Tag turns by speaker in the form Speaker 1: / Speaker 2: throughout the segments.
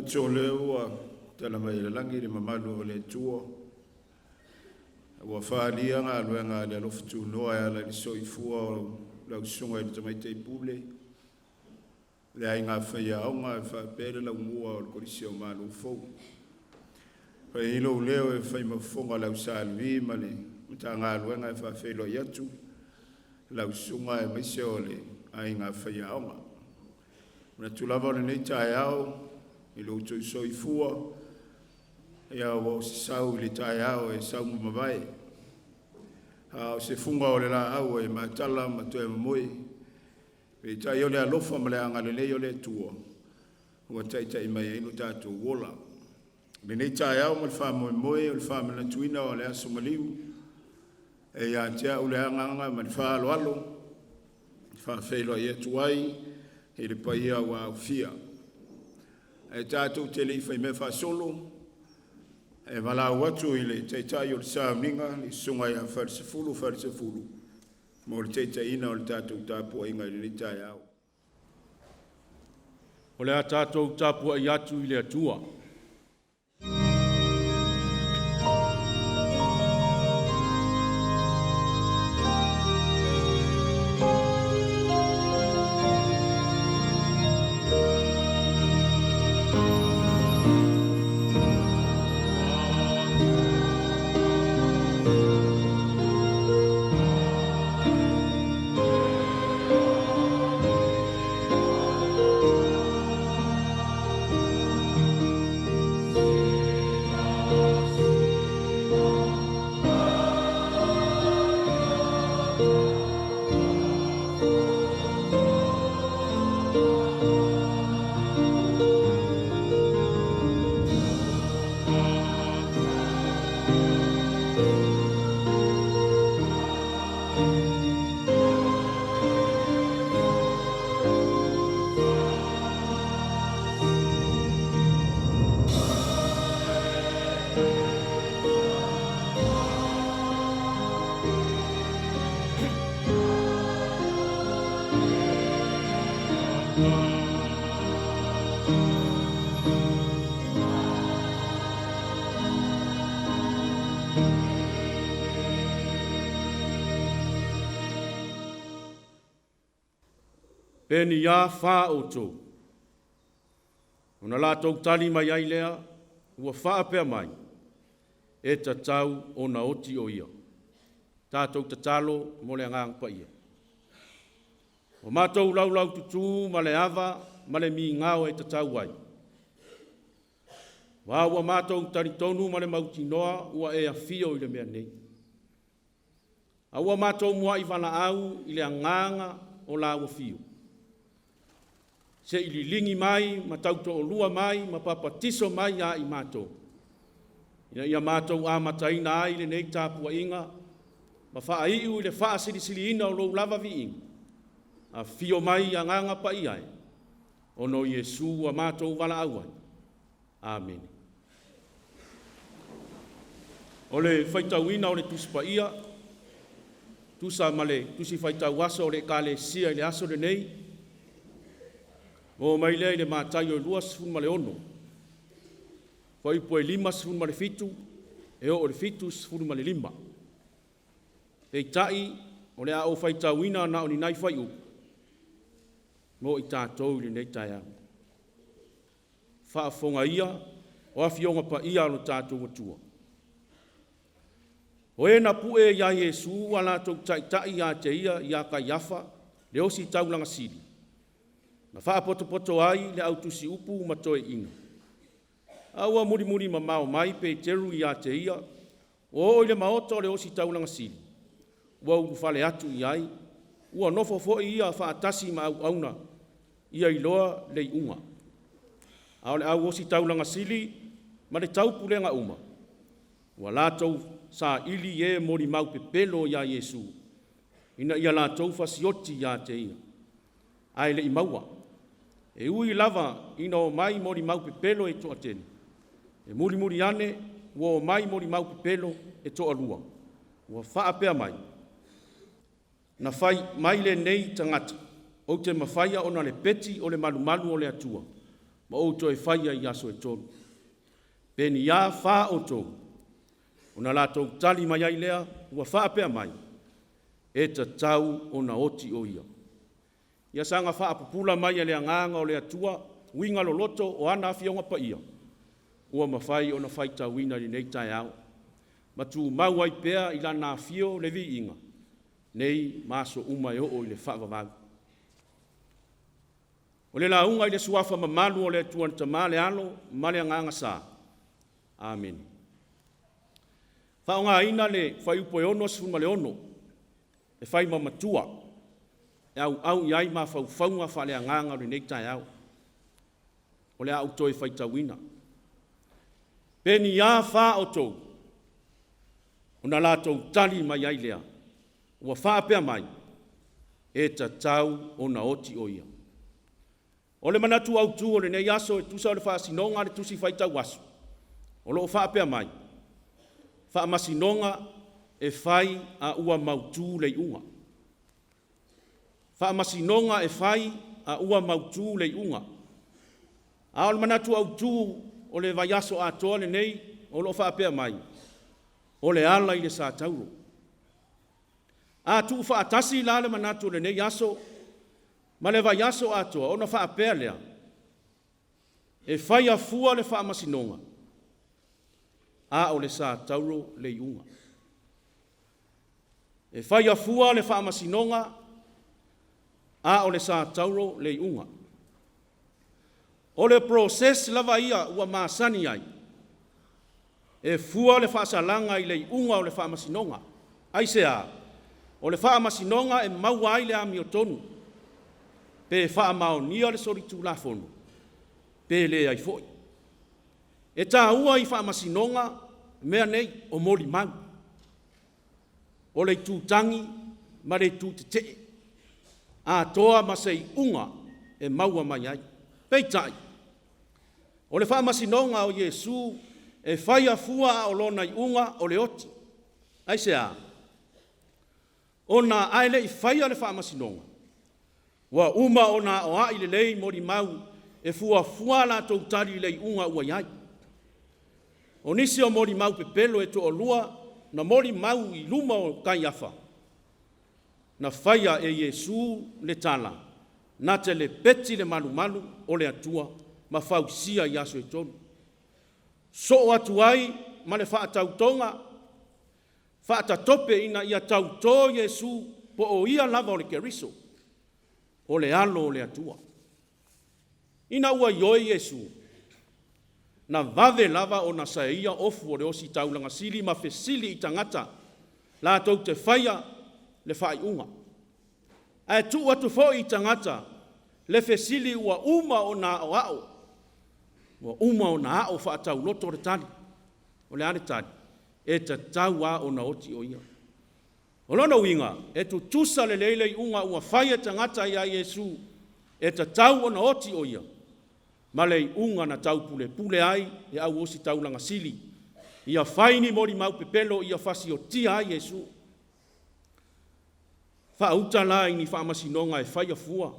Speaker 1: Manatu o lea ua tala mai le lagi le mamalu o le Atua ua faali galuega a le alofa tunoa e ala i le soifua o lau Susuga i le Tamaitai Pule, le Aiga Faiaoga faapea le laumua o le Kolisi o Malofou. E fai ai lou leo e fai ma fofoga o le au Sa Levi ma le Matagaluega e faafeiloai atu i lau susuga aemaise o le aiga faiaoga. E manatu lava o lenei taeao i lo outou soifua ua o se sau i le taeao e saumamavae, a o se fuga o le laau e matala ma toe momoe. Peitai o le alofa ma le agalelei o le Atua ua taitai mai ai lo tatou ola. I lenei taeao ma le faamoemoe o le faamanatuina o le aso maliu, e ia te au le agaga ma le faaaloalo e faafeiloai atu ai i le paia ua aofia. Ae tatou te le i faimea faasolo, e valaau atu i le Taitai o le Sauniga, le Susuga ia Falesefulu Falesefulu mo le taitaiina o le tatou tapuaiga i lenei taeao.
Speaker 2: O le a tatou tapuai atu i le Atua. Peniā fā outou. Ona latou tali mai ai lea, ua faapea mai, e tatau ona oti o ia. Tatou tatalo mo le Agaga Paia. Ua matou laulaututu ma le ava ma le migao e tatau ai. Aua ua matou talitonu ma le mautinoa ua e afio i le mea nei. A ua matou muai valaau i le agaga o lau afio, se i liligi mai ma tautoalua mai ma papatiso mai ia i matou, ina ia matou amataina ai lenei tapuaiga ma faaiu i le faasilisiliina o lou lava viiga. Afio mai Agaga Paia e, ona o Iesu ua matou valaau ai. Amene. O le faitauina o le Tusi Paia, tusa ma le Tusi Faitau Aso o le Ekalesia i le aso lenei, maua mai lea i le Mataio 26, fuaiupu e 57 e oo i le 75. Peitai, o le a ou faitauina na o ni nai fuaiupu mo i tatou i lenei taeao. Faafofoga ia o Afioga Paia a lo tatou Atua. O e na pue ia Iesu a latou taitai ia te ia ia Kaiafa le ositaulaga sili, na faapotopoto ai le au tusiupu ma toeaiina. A ua mulimuli mamao mai Peteru ia te ia, ua oo i le maota o le ositaulaga sili, ua ulufale atu i ai, ua nofo foi ia faatasi ma auauna, ia iloa le iuga. A o le au ositaulaga sili ma le taupulega uma, ua latou saili e molimau pepelo ia Iesu, ina ia latou fasioti ia te ia, ae le i maua. E ui lava ina omai molimau pepelo e toatele, e mulimuli ane ua omai molimau pepelo e toalua, ua faapea mai, “Na fai mai lenei tagata, ou te mafaia ona lepeti o le malumalu o le Atua, Ma ou toe faia i aso e 3. Peniā fā outou, ona latou tali mai ai lea, ua faapea mai, e tatau ona oti o ia. Ia saga faapupula mai e le agaga o le Atua, uiga loloto o ana afioga paia, ua mafai ona faitauina i lenei taeao, ma tumau ai pea i lana afio le viiga, nei ma aso uma e oo i le faavavau. O le lauga i le suafa mamalu o le Atua le Tama, le Alo ma le Agaga Sa. Amene. Faaaogaina le fuaiupu e 66 e fai ma matua e auau i ai mafaufauga faaleagaga o lenei taeao. O le a ou toe faitauina. Peniā fā outou, ona latou tali mai ai lea, ua faapea mai, e tatau ona oti o ia. O le manatu autu o lenei aso e tusa o le faasinoga a le Tusi Faitau Aso, o lo o faapea mai, faamasinoga e fai a ua mautu le iuga. Faamasinoga e fai a ua mautu le iuga. A o le manatu autu o le vaiaso atoa lenei, o lo o faapea mai, o le ala i le satauro. A tuufaatasi la le manatu o lenei aso ma le vaiaso atoa, ona faapea lea, e faia fua le faamasinoga, a o le satauro le iuga. E faia fua le faamasinoga, a o le satauro le iuga. O le process lava ia ua masani ai, e fua le faasalaga i le iuga o le faamasinoga. Aisea? O le faamasinoga e maua ai le amiotonu, pe faamaonia le solitulafono, pe leai foi. E taua i faamasinoga mea nei o molimau, o le itutagi ma le itu tetee, atoa ma se iuga e maua mai ai. Peitai, o le faamasinoga o Iesu e faia fua a o lona iuga o le oti. Aisea? Ona a e le i faia le faamasinoga, ua uma ona aoai lelei molimau e fuafua a latou tali i le iuga ua i ai. O nisi o molimau pepelo e toalua na molimau i luma o Kaiafa, na faia e Iesu le tala, na te lepeti le malumalu o le Atua ma fausia i aso e 3. Soo atu ai ma le faatautoga, faatatope ina ia tauto Iesu po o ia lava o le Keriso, o le alo o le Atua. Ina ua ioe Iesu, na vave lava ona saeia ofu o le ositaulaga sili ma fesili i tagata latou te faia le faaiuga. Ae tuu atu foi i tagata le fesili ua uma ona aoao, ua uma ona ao faatauloto le tali. O le a le tali? E tatau lava ona oti o ia. O lona uiga, e tutusa lelei le iuga ua fai e tagata ia Iesu, e tatau ona oti o ia, ma le iuga na taupulepule ai le au ositaulaga sili, ia fai ni molimau pepelo ia fasiotia ai Iesu. Faauta la i ni faamasinoga e faia fua,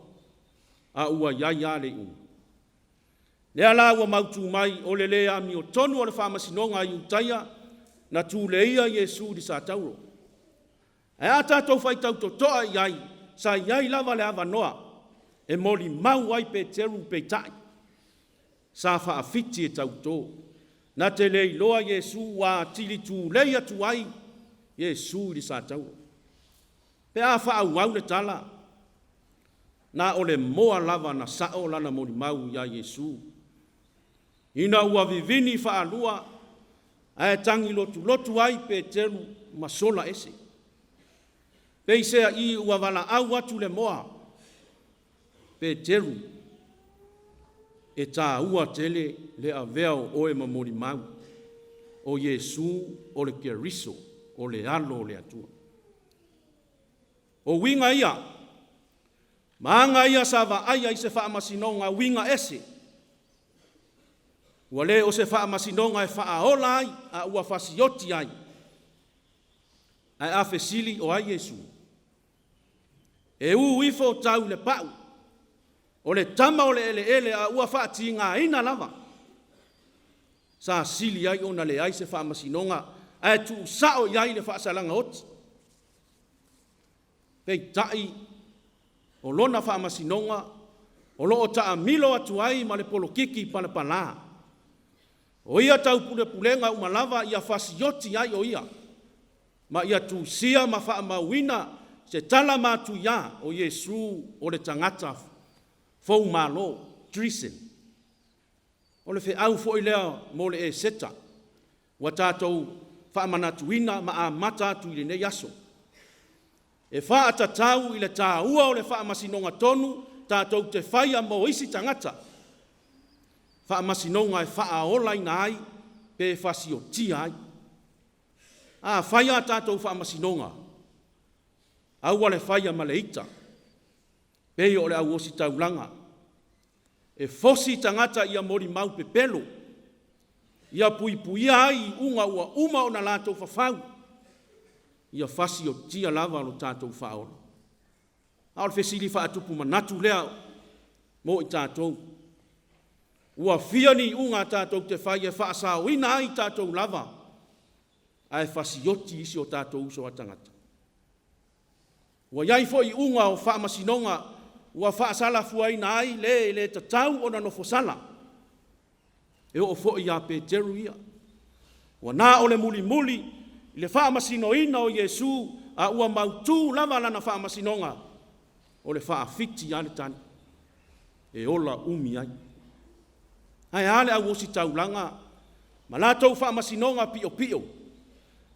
Speaker 2: a ua i ai lava le iuga. Lea la ua mautu mai o le le amiotonu o le faamasinoga a Iutaia na tuleia Iesu i le satauro. Ae a tatou faitau totoa i ai, sa i ai lava le avanoa e molimau ai Peteru, peitai, sa faafiti e tauto. Na te le iloa Iesu ua atili tulei atu ai Iesu i le satauro. Pe a faaauau le tala, na o le moa lava na sao lana molimau ia Iesu. Ina ua vivini faalua, ae tagi lotulotu ai Peteru ma sola ese. Peiseai ua valaau atu le moa, Peteru, e taua tele le avea o oe ma molimau, o Iesu o le Keriso, o le alo o le Atua. O uiga ia, ma aga ia sa vaaia i se faamasinoga uiga ese. Ua le o se faamasinoga e faaola ai, a ua fasioti ai. Ae a fesili o ai Iesu? E u ifo tau i le pau. O le tama o le eleele a ua faatigaina lava, sa sili ai ona leai se faamasinoga ae tuusao i ai le faasalaga oti. Peitai, o lona faamasinoga o lo o taamilo atu ai ma le polokiki palapala. O ia taupulepulega uma lava ia fasioti ai o ia, ma ia tusia ma faamauina se tala matuia o Iesu o le tagata foumalo, treason. O le feau foi lea mo le Eseta, ua tatou faamanatuina ma amata atu i lenei aso. E faatatau i le taua o le faamasinoga tonu tatou te faia mo isi tagata, faamasinoga e faaolaina ai pe fasiotia ai. A fai a tatou faamasinoga, aua le faia ma le ita, pei o le au ositaulaga, e fosi tagata ia molimau pepelo, ia puipuia ai iuga ua uma ona latou fafau, ia fasiotia lava lo tatou faaola. A o le fesili faatupu manatu lea mo i tatou, ua fia ni iuga tatou te fai e faasaoina ai tatou lava, ae fasioti isi o tatou uso a tagata? Ua i ai foi iuga o faamasinoga ua faasalafuaina ai le e le tatau ona nofosala, e oo foi ia Peteru ia. Ua na o le mulimuli i le faamasinoina o Iesu a ua mautu lava lana faamasinoga, o le faafiti lava le tali, e ola umi ai. Ae a le au ositaulaga ma latou faamasinoga piopio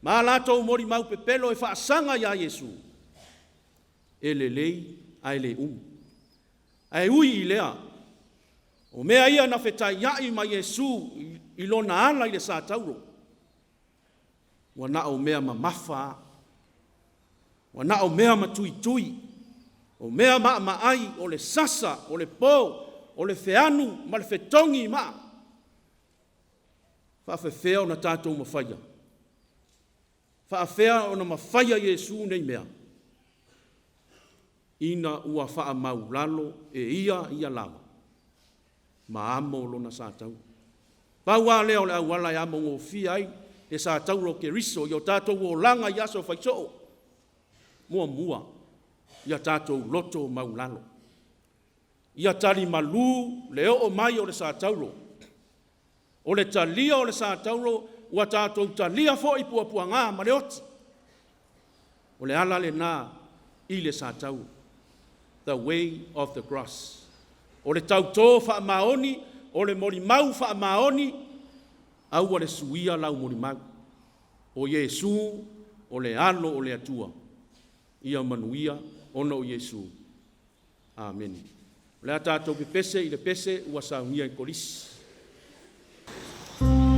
Speaker 2: ma a latou molimau pepelo e faasaga ia Iesu? E lelei ae le umi. Ae ui i lea, o mea ia na fetaiai ma Iesu i lona ala i le satauro, ua na o mea mamafa lava, ua na o mea matuitui, o mea maamaai, o le sasa, o le po, o le feanu ma le fetogi maa. E faapefea ona tatou mafaia? Faafefea ona mafaia Iesu nei mea? Ina ua faamaulalo e ia ia lava ma amo lona satauro. Pau lava lea o le auala e amogofie ai le satauro o Keriso i o tatou olaga i aso faisoo. Muamua, ia tatou loto maulalo, ia talimalu le oo mai o le satauro. O le talia o le satauro, ua tatou talia foi puapuaga ma le oti. O le ala lena i le satauro, the way of the cross. O le tautō faamaoni, o le molimau faamaoni, aua le suia lau molimau. O Iesu o le alo o le Atua. Ia manuia ona o Iesu. Amene. O le a tatou pepese i le pese ua saunia e Kolisi.
Speaker 3: Ia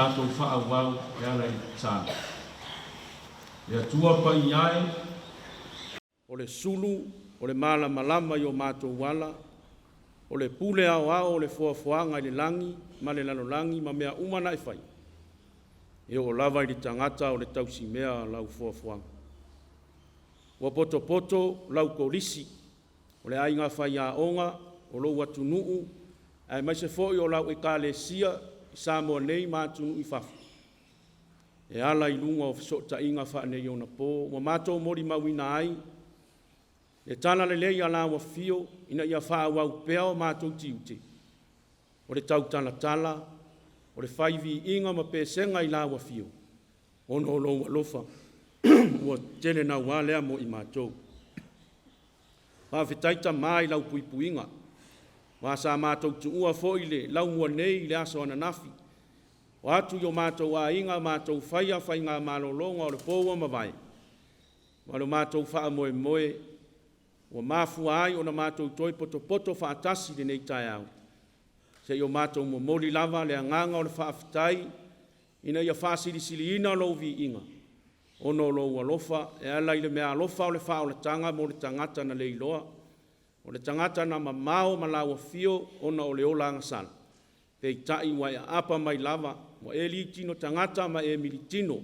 Speaker 2: tatou faaauau e ala i le tatalo. Le Atua paia e, o le sulu o le malamalama i o matou ala, o le pule aoao o le foafoaga i le lagi ma le lalolagi ma mea uma na e fai, e oo lava i le tagata o le tausimea lau foafoaga. Ua potopoto lau kolisi, o le aiga faiaoga, o lou atunuu, aemaise foi o lau ekalesia i Samoa nei ma atunuu i fafo, e ala i luga o fesootaiga faaneionapo ua matou molimauina ai le talalelei a lau afio ina ia faaauau pea o matou tiute, o le tautalatala, o le fai viiga ma pesega i lau afio, ona o lou alofa ua tele naua lea mo i matou. Faafetai Tamā i lau puipuiga, aua sa matou tuua foi le laumua nei i le aso ananafi, o atu i o matou aiga matou faia faiga malologa o le po ua mavae, ma lo matou faamoemoe ua mafua ai ona matou toe potopoto faatasi i lenei taeao, seia o matou momoli lava le agaga o le faafetai ina ia faasilisiliina lou viiga, ona o lou alofa e ala i le meaalofa o le faaolataga mo le tagata na le iloa, o le tagata na mamao ma lau afio ona o le ola agasala, peitai ua e aapa mai lava, ua e litino tagata ma e militino,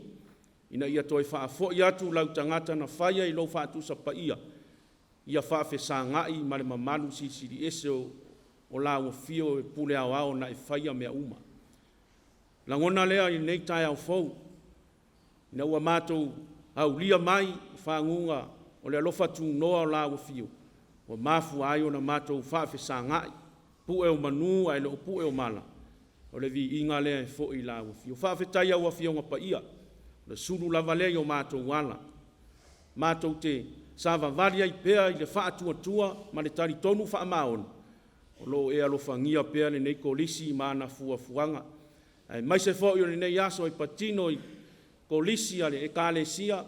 Speaker 2: ina ia toe faafoi atu lau tagata na faia i lou faatusa paia, ia faafesaga'i ma le mamalu silisili ese o lau afio e pule aoao na e faia mea uma. Lagona lea i lenei taeao fou, ina ua matou aulia mai i faguga o le alofa tunoa o lau afio, ua mafua ai ona matou faafesaga'i, pu'e o manu ae le o pu'e o mala, o le viiga lea e foi i lau afio. Faafetai i au Afioga Paia, o le sulu lava lea i o matou ala, matou te savavali ai pea i le faatuatua ma le talitonu faamaoni, o lo o e alofagia pea lenei Kolisi ma ana fuafuaga, aemaise foi o lenei aso e patino i Kolisi a le Ekalesia,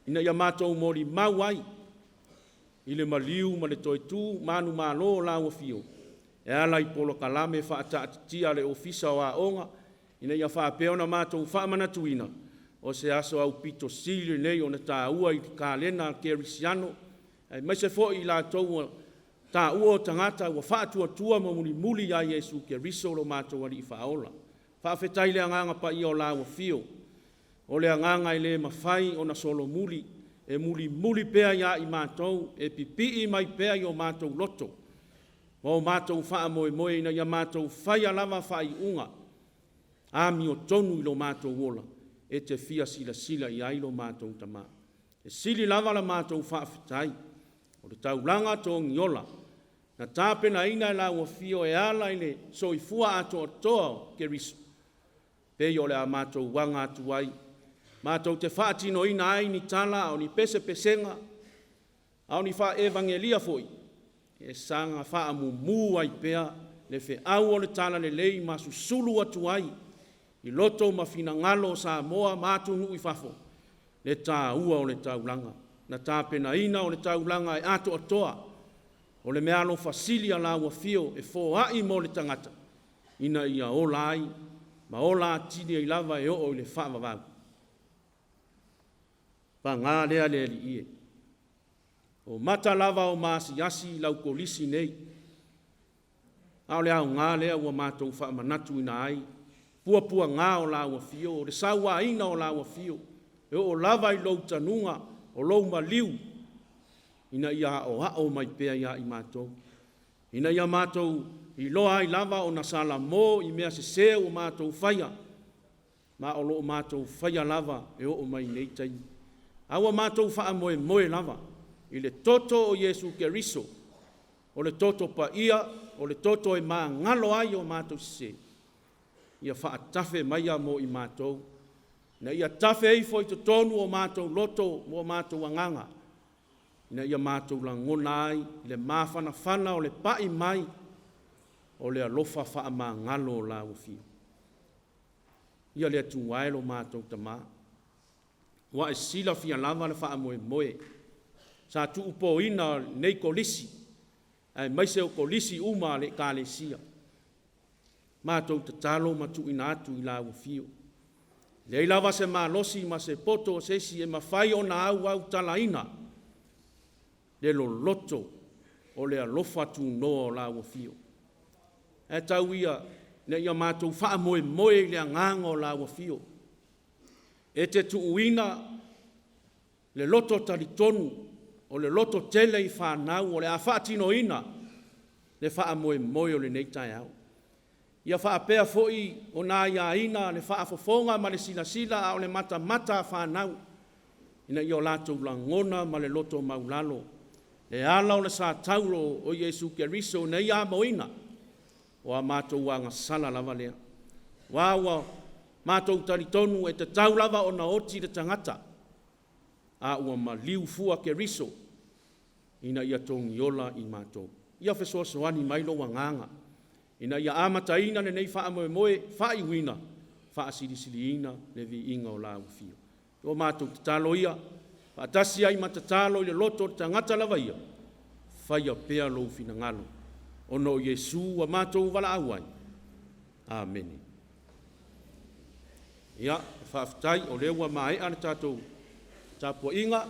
Speaker 2: ina ia matou molimau ai i le maliu ma le toe tu manumalo o lau afio, e ala i polokalame faataatitia a le Ofisa o Aoga, ina ia faapea ona matou faamanatuina, o se aso aupito sili lenei ona taua i le kalena kerisiano, aemaise foi i latou ua taua o tagata ua faatuatua ma mulimuli ia Iesu Keriso lo matou Alii Faaola. Faafetai i le Agaga Paia o lau afio, o le Agaga e le mafai ona solomuli, e mulimuli pea ia i matou, e pipii mai pea i o matou loto ma o matou faamoemoe ina ia matou faia lava faaiuga amiotonu i lo matou ola, e te fia silasila i ai lo matou Tamā. E sili lava la matou faafetai, o le taulaga togiola na tapenaina e lau afio e ala i le soifua atoatoa o Keriso, pei o le a matou aga atu ai, matou te faatinoina ai ni tala a o ni pesepesega, a o ni faa-evagelia foi, e saga faamumu ai pea le feau o le talalelei ma susulu atu ai i loto ma finagalo o Samoa ma atunuu i fafo le taua o le taulaga na tapenaina, o le taulaga e atoatoa, o le meaalofa sili a lau afio e foai mo le tagata ina ia ola ai ma ola atili ai lava e oo i le faavavau. Paga lea le Alii e, o mata lava o maasiasi i lau kolisi nei, a o le aoga lea ua matou faamanatuina ai puapuaga o lau afio, o le sauaina o lau afio, e oo lava i lou tanuga, o lou maliu, ina ia aoao mai pea ia i matou, ina ia matou iloa ai lava ona salamo i mea sese ua matou faia, ma o lo o matou faia lava e oo mai nei taimi. A ua matou faamoemoe lava i le toto o Iesu Keriso, o le toto paia, o le toto e magalo ai o matou sese, ia faatafe maia mo i matou, ina ia tafe ifo i totonu o matou loto ma o matou agaga, ina ia matou lagona ai le mafanafana o le pai mai o le alofa faamagalo o lau afio. Ia le Atua e lo matou Tamā, ua e silafia lava le faamoemoe sa tuupoina nei kolisi, aemaise o kolisi uma a le Ekalesia. Matou tatalo ma tuuina atu i lau afio. E leai lava se malosi ma se poto o se isi e mafai ona auautalaina le loloto o le alofa tunoa o lau afio. Ae tau ia ina ia matou faamoemoe i le agaga o lau afio. E te tuuina le loto talitonu, o le loto tele i fanau o le a faatinoina le faamoemoe o lenei taeao. Ia faapea foi ona aiaina le faafofoga ma le silasila a o le matamata a fanau, ina ia o latou lagona ma le loto maualalo le ala o le satauro o Iesu Keriso na ia amoina, o a matou agasala lava lea. Aua ua matou talitonu e tatau lava ona oti le tagata, a ua maliu fua Keriso ina ia togiola i matou. Ia fesoasoani mai lou agaga ina ia amataina lenei faamoemoe, faaiuina, faasilisiliina le viiga o lau afio. O matou tatalo ia, faatasi ai ma tatalo i le loto o le tagata lava ia, faia pea lou finagalo, ona o Iesu ua matou valaau ai. Amene. Ia, faafetai o lea ua maea le tatou tapuaiga,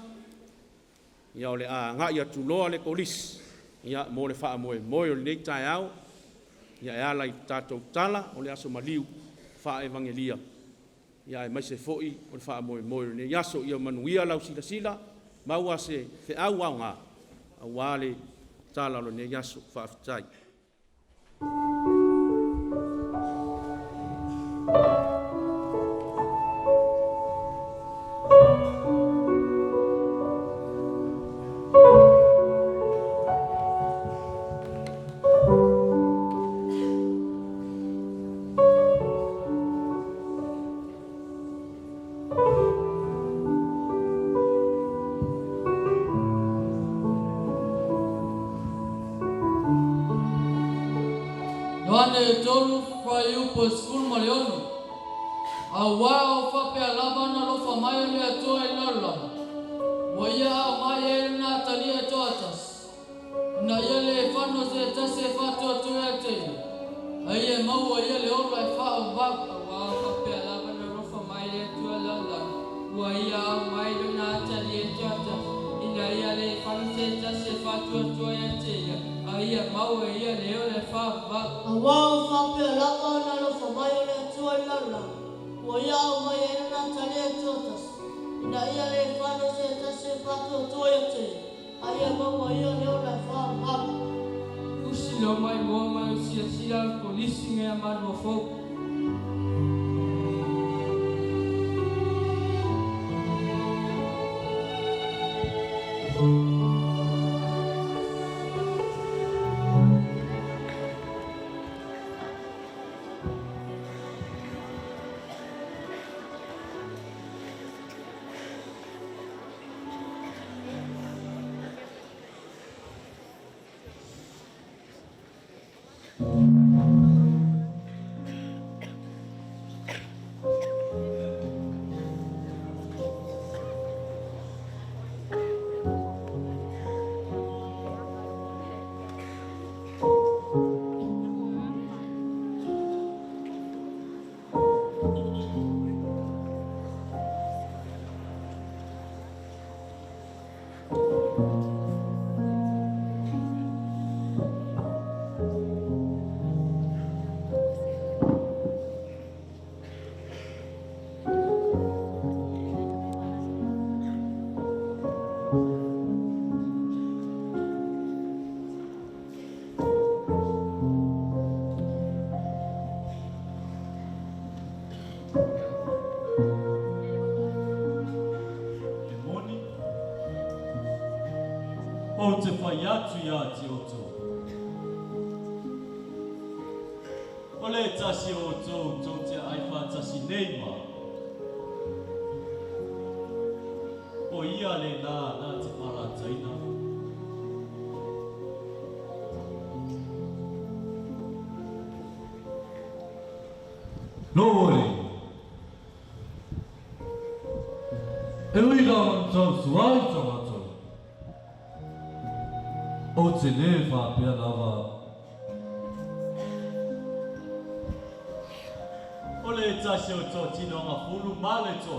Speaker 2: ia o le a agai atu loa le kolisi ia mo le faamoemoe o lenei taeao, ia e ala i tatou tala o le aso maliu faale-Evagelia, ia aemaise foi o le faamoemoe o lenei aso. Ia manuia lau silasila, maua se feau aoga aua le tala o lenei aso. Faafetai.
Speaker 3: Ioane tolu fuaiupu e 16. Auā o faapea lava ona alofa mai o le Atua i le lalolagi, ua Ia aumai ai Lona Atalii e toatasi, ina ia le fano se tasi e faatuatua ia te Ia, a ia maua e ia le ola e faaauau. Auā o faapea lava ona alofa mai le Atua i le lalolagi, ua Ia aumai Lona Atalii e toatasi, ina ia le fano se tasi e faatuatua ia te Ia, a ia maua e ia le ola e faaauau.
Speaker 4: Auā o faapea lava ona alofa mai o le Atua i le lalolagi, ua Ia aumai ai Lona Atalii e toatasi, ina ia le fano se tasi e faatuatua ia te Ia, a ia maua e ia le ola e faaauau.
Speaker 3: Usi leo mai moa mai o silasila o le kolisi mea malua fou.
Speaker 5: E moni, ou te fai atu iā te outou, o le tasi o outou tou te ai faatasi nei ma au, o ia lenā na te palataina. Lou alii, e ui lava ina tautua ai tagata, ou te le faapea lava. le tasi o tō tino ngā ma le tō.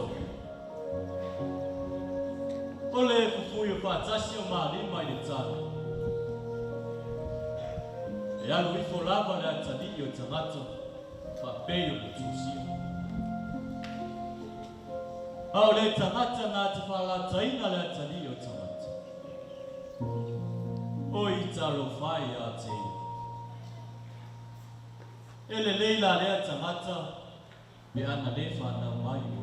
Speaker 5: O le fufui o whātasi o mā lima i le tāna. E alu ifo lava le atali o tagata, whapei o le tūsia. A o le tagata nā te whaalataina le atali o tagata. O i talo whai a te ia. E le leila lea tagata, pe ana le whanau mai o ia.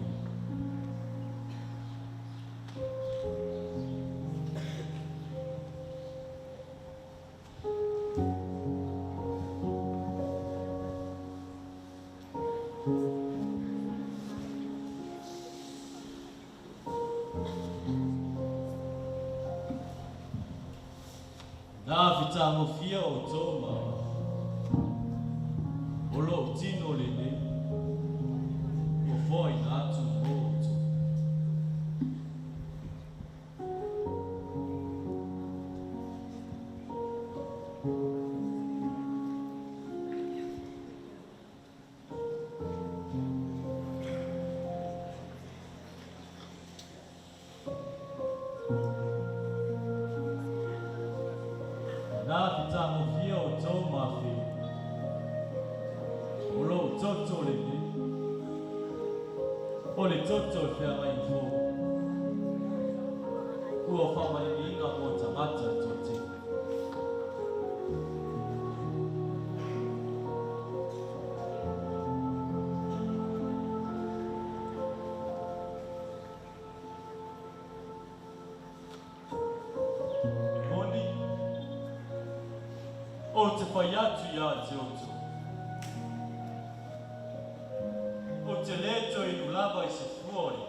Speaker 5: Nā whitangofia o tō maua. O lo tino le nei. O foi nā atu mō o tō. Nā whitangofia o tō mawhi. O lo toto le nei. O le toto e whianga i fō. Ua whamaliliinga mō tagata tō te. E moni, o te whai atu ia te oto. O te leto i nulava i se fuori.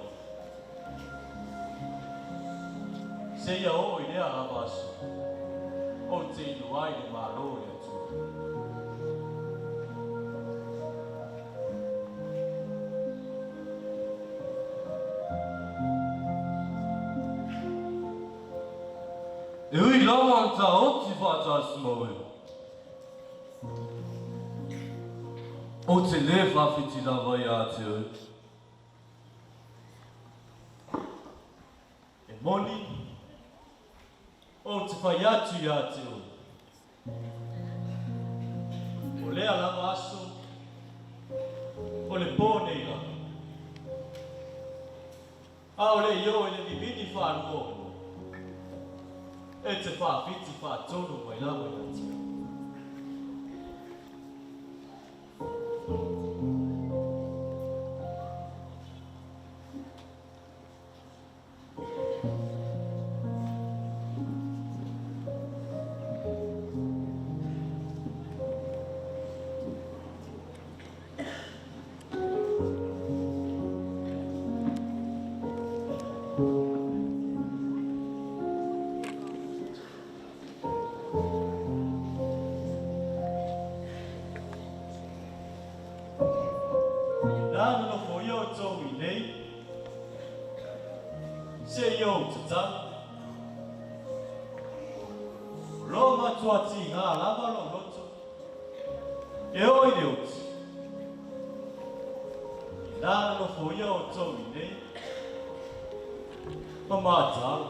Speaker 5: Se ia o i lea lava aso. O te inu ai le malo le atu.
Speaker 6: E ui lava an tā oti whātasi mau e. O te le whawhiti lava i a te au.
Speaker 5: E moni, o te whai atu ia te o. O lea lava aso, o le pō nei la. A o le io i le vivini whānua o. E te whawhiti whātono mai lava i a te. Nā no fo ia o tō i nei. Se ia o te tau. O lo matua ti ngā lava lo loto. E o i le oti. Nā no fo ia o tō i nei. Ma mātau.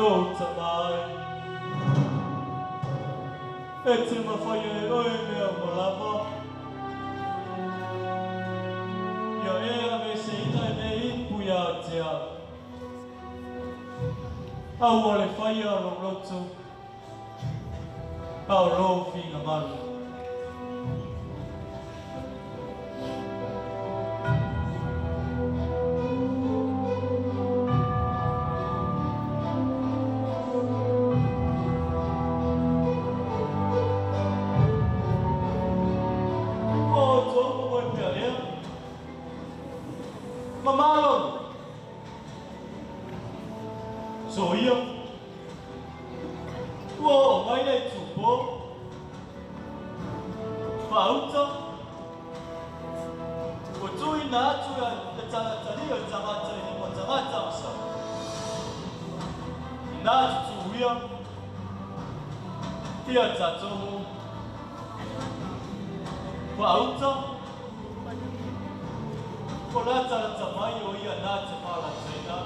Speaker 5: Lou tama e. E te mafaia e oe mea uma lava. Ia e aveseina lenei ipu ia te au. A ua le faia o lou loto, a o lou finagalo. Ua outou momoe pea lea. Mamalo! Soia! Ua oo mai le itupo. Faauta! Ua tuuina atu le tagatalii o le tagata i lima tagata o sau. Inā tutuia, ia tatou faauta, o latalata mai o ia nā te faalataina.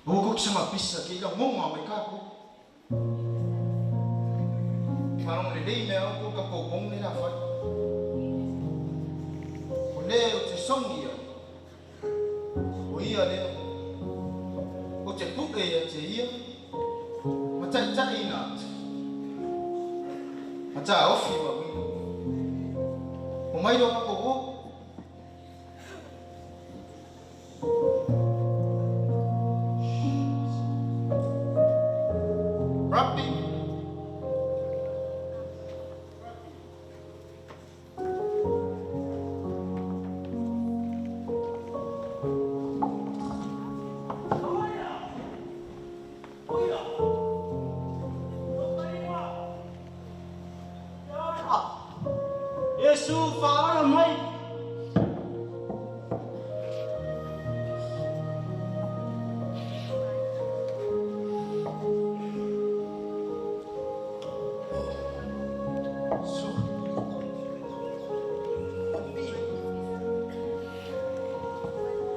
Speaker 7: Ua ko kisa mapisa ke ila ngonga mai ka ko. Whanong le lei mea o ko ka pōpong le la whai. O le o te songi ia. O ia lea. O te puke ia te ia. Ma tai tai ina atu. Ma tā ofi ma wino. O mai roa ko o. Rabbi.
Speaker 5: Iesu faaola mai.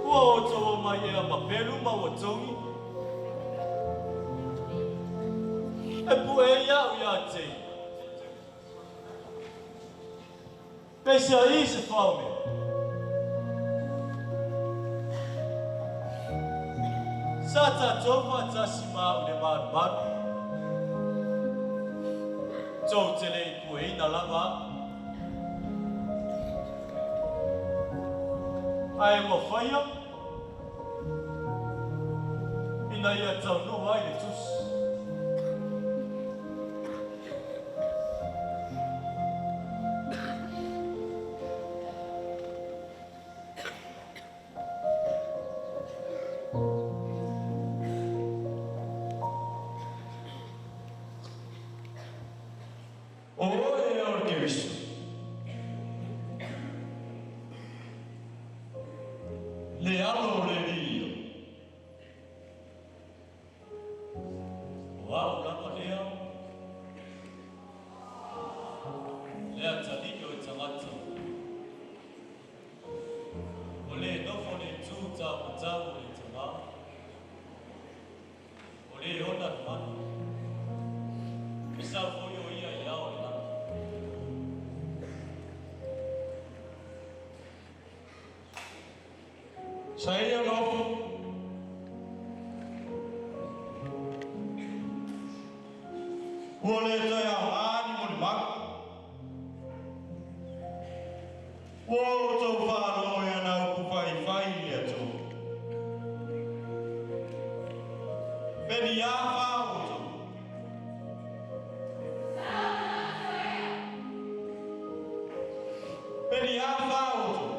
Speaker 5: Ua outou omai ea ma pelu ma ua togi? E pue ai au ia te ia. Peisea i se faomea. Sa tatou faatasi ma au i le malumalu. Tou te le i pueina lava au. Ae ua faia ina ia taunuu ai le Tusi.
Speaker 6: O oe o le Keriso. Le Alo o le Alii ia.
Speaker 5: O au lava lea, le atalii o le tagata, o le nofo i le itu taumatau o le Tama, o le ona le mana, e sau foi o ia i ao o le lagi.
Speaker 6: Sa ia nofo. Ua le toe aoga ni molimau. Ua outou faalogo i ana upu faifai i le Atua. Peni afa outou. Peni afa outou.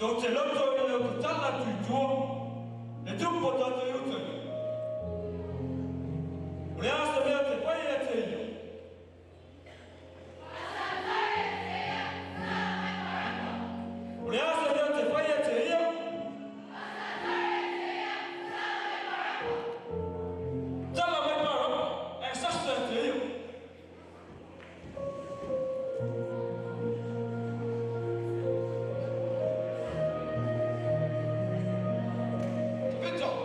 Speaker 6: Tou te loto i le o te tala atu i tua, le tupu o tātou i uta i. O le asa mea te pai e te ia. O le asa mea te pai e te ia. Tala mai parapa, e sasa e te ia.
Speaker 7: Victor!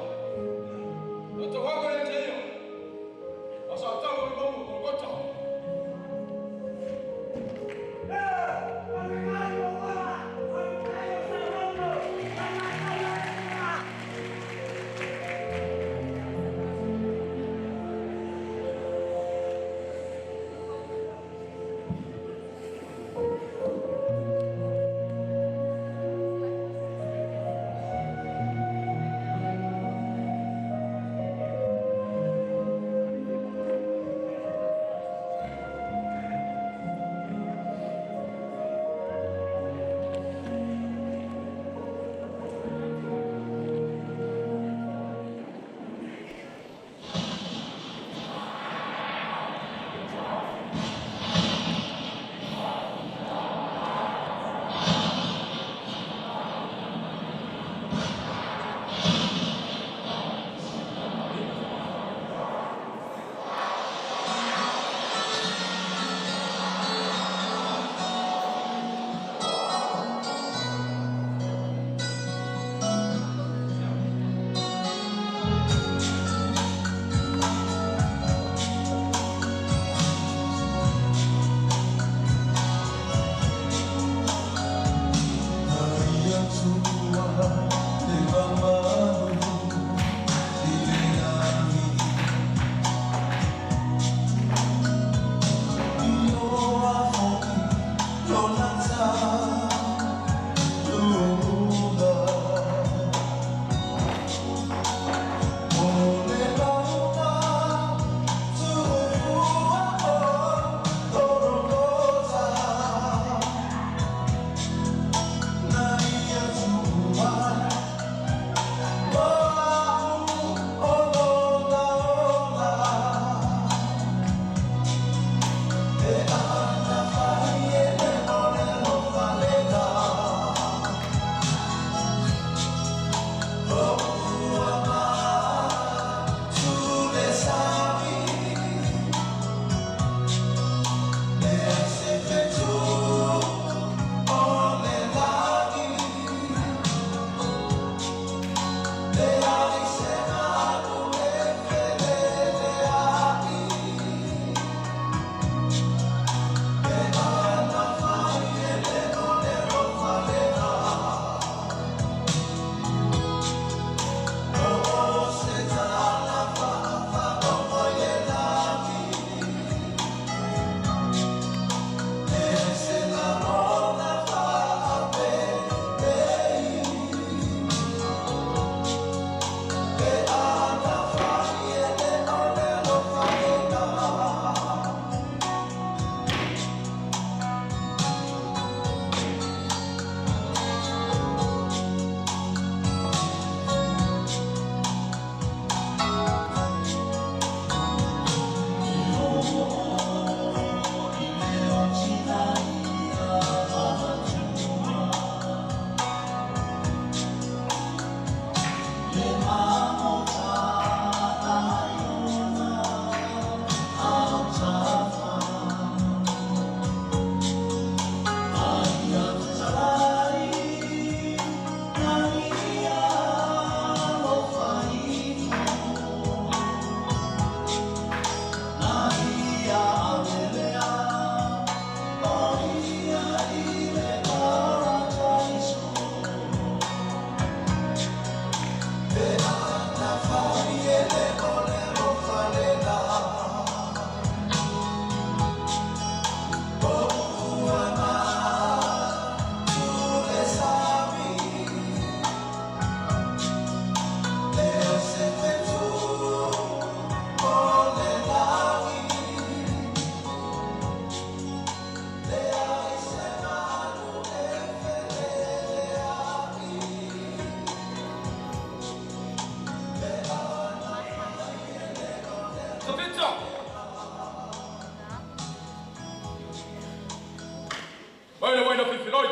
Speaker 6: Mai le uaina filifiloi,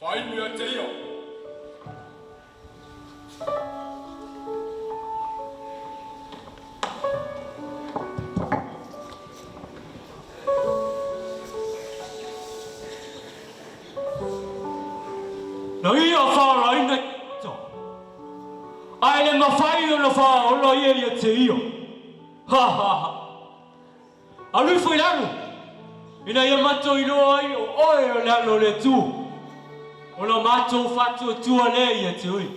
Speaker 6: faainu ia te ia. Na ia faaolaina ita, ae le mafai ona faaola ia ia te ia. Ha ha ha. Alu ifo i lalo, ina ia matou iloa ai o oe o le Alo o le Atua, ona matou faatuatua lea ia te oe.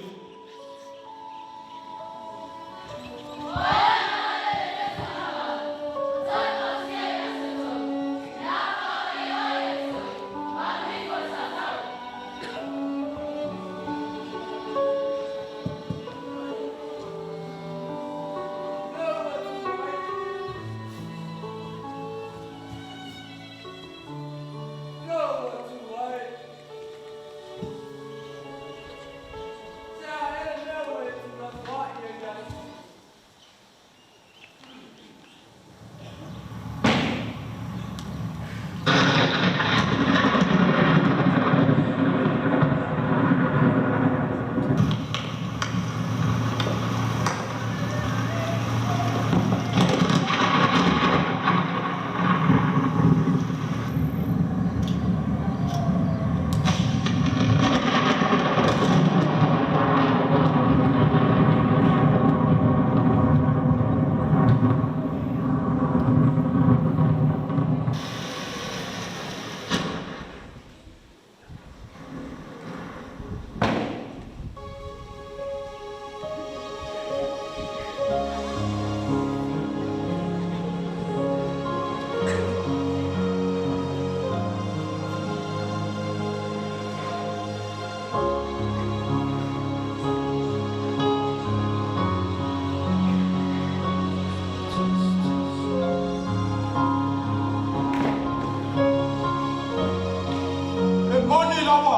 Speaker 8: E moni lava,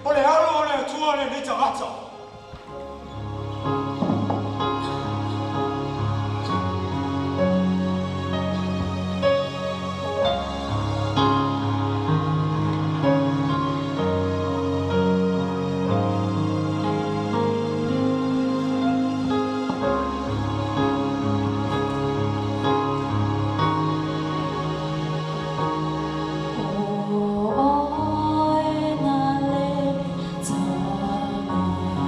Speaker 8: o le Alo o le Atua lenei tagata.
Speaker 9: O oe na le tagata.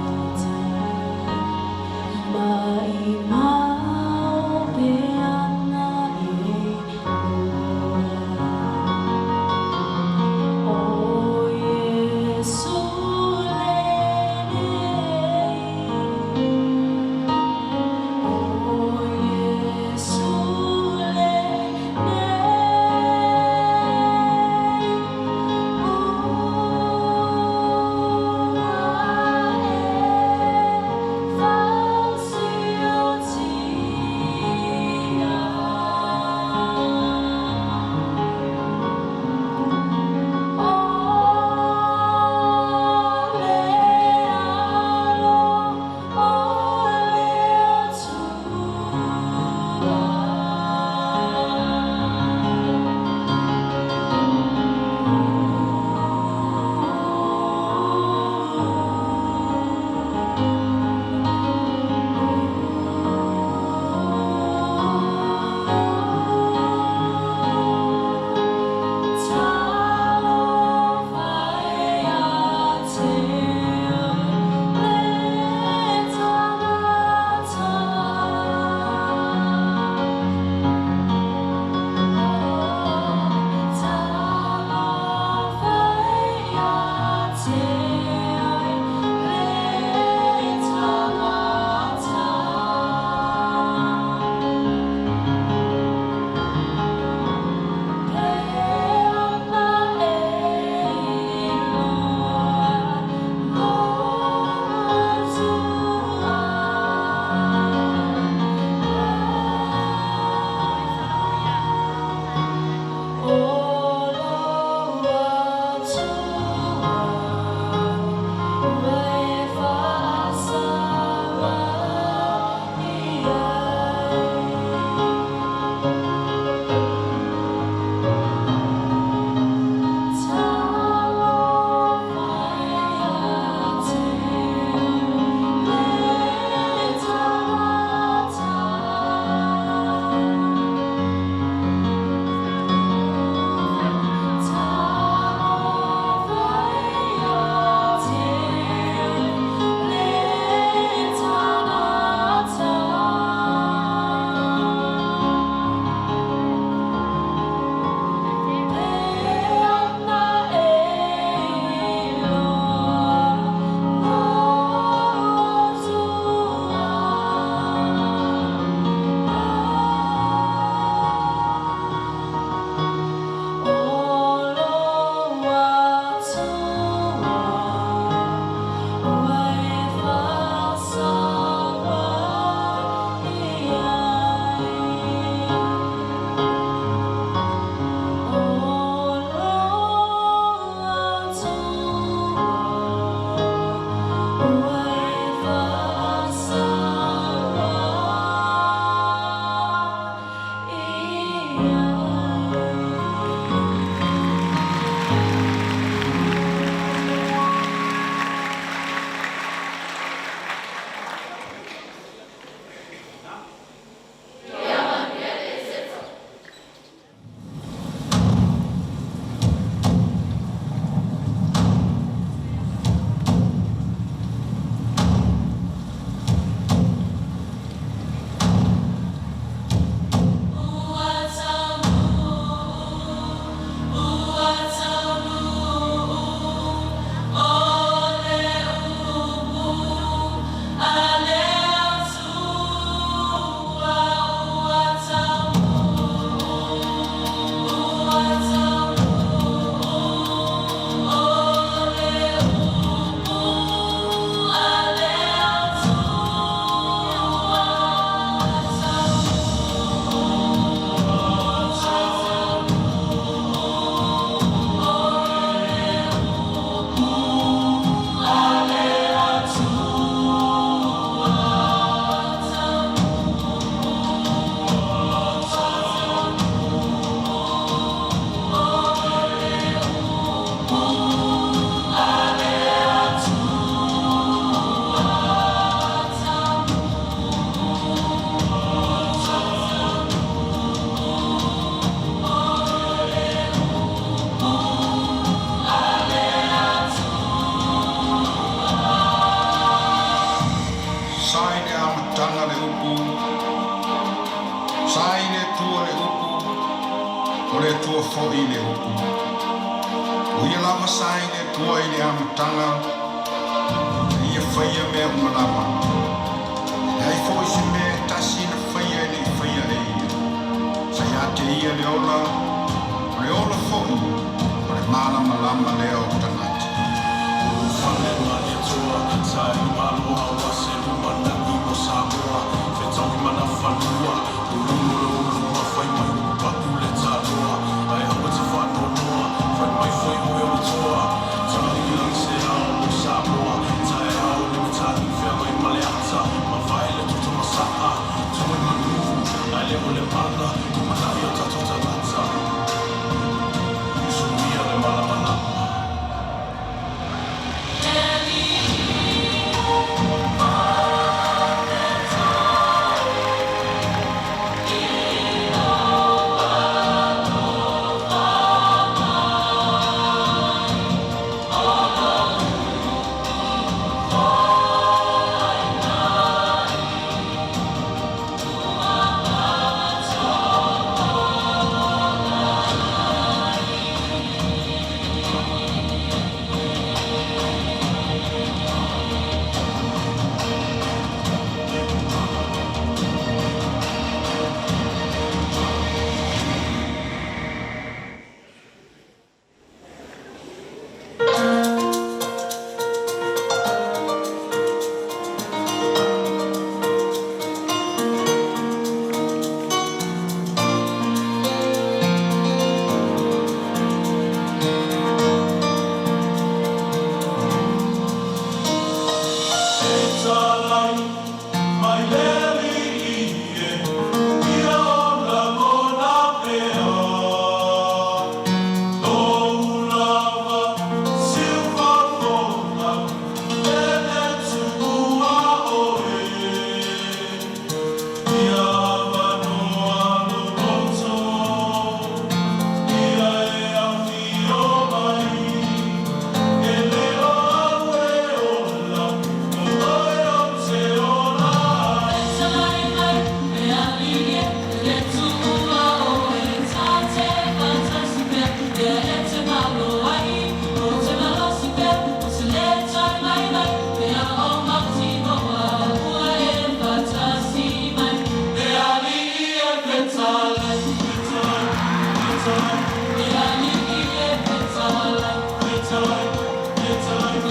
Speaker 9: oo foi i le upu. O ia lava sa i le Atua i le amataga, na Ia faia mea uma lava. E leai foi se mea e tasi na faia e le i faia e Ia. Sa ia te Ia le ola, o le ola foi, o le malamalama lea o tagata.
Speaker 10: Ulufale ma le Atua, saili malo aua se lumanai mo Samoa, fetaui manafanua, ulumu le uluma, fai mai ua papu le taloa, ae aua te faanoanoa, fai mai foi oe o le toa, tagiilagi se ao mo Samoa, taeao le matagi feagai ma le ata, mavae le toto masaa, tua i manu, ae le o le mala, lumanai o tatou tagata, sumia le malamalama. Fetalai mai le Alii e, ia ola lona pea. Tou lava siufafoga, e le tuua oe. Ia avanoa lou loto, ia e afio mai. E le o au e ola, o oe ou te ola ai.
Speaker 3: Fetalai mai le Alii e, e le tuua oe, ta te faatasi pea, ia e te malo ai, ou te malosi pea, ou te le toe maimai, pe a o mautinoa, ua e faatasi mai. Le Alii e fetalai,
Speaker 10: Fetalai, fetalai,
Speaker 3: le Alii e fetalai,
Speaker 10: fetalai, fetalai.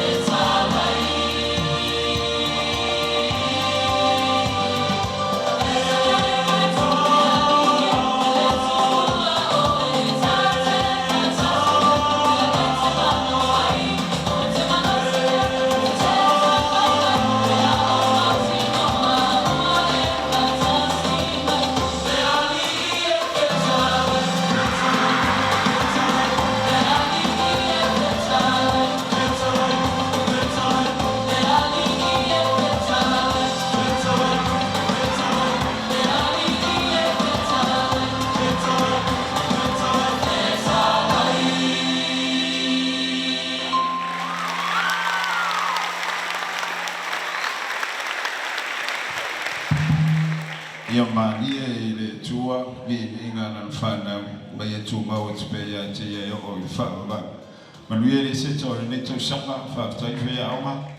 Speaker 3: Fetalai.
Speaker 1: Ia malie i le Atua viiviiga a lana fanau ma ia tumau atu pea ia te ia e oo i le faavavau. Manuia le seta o lenei tausaga, faafetai faiaoga.